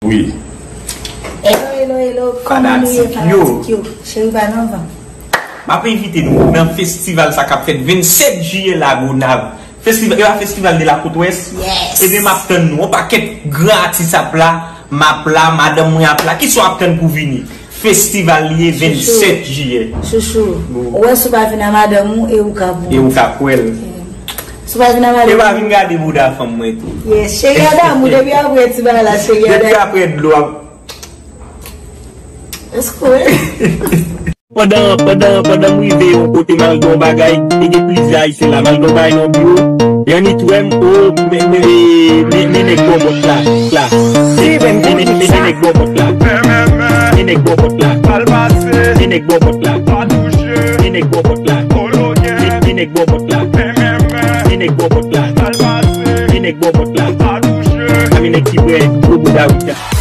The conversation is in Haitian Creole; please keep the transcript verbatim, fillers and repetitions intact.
Wi. Hello, hello, hello. Kòman nou ye, fanatik yo? Cheri pa nan van. M ap envite nou nan festival sa k ap fèt vennsèt jiyè Lagonav. Festival, e pa festival de la côte ouest? Yes. Ebyen, m ap tann nou. Yon pakèt gran atis ap la, m ap la, madanm mwen ap la. Kisa w ap tann pou vini? Festival li ye, vennsèt jiyè. Chouchou. Ou wè, si w pa vin a madanm ou, e ou ka pou. E ou ka kwè l. Si w pa vin a madanm ou. E pa vin gade bouda fanm mwen tou. Yes, cheri a damou, depi apre ti bagay la, cheri a damou. Depi apre dlo ap. Eske w wè? Pandan, pandan, pandan m rive yon kote m al gen yon bagay, e gen plizyè Ayisyen la, m al gen yon bagay nan yon biwo, Yannick wè m, o, men, men, men, men nèg bòbòt la, la. Men, men, men, men nèg bòbòt la. Men nèg bòbòt la. Men nèg bòbòt la. Men nèg bòbòt la. Men, men nèg bòbòt la. Men nèg bòbòt la. Men nèg bòbòt la. Men nèg ki prè gwo bouda wi.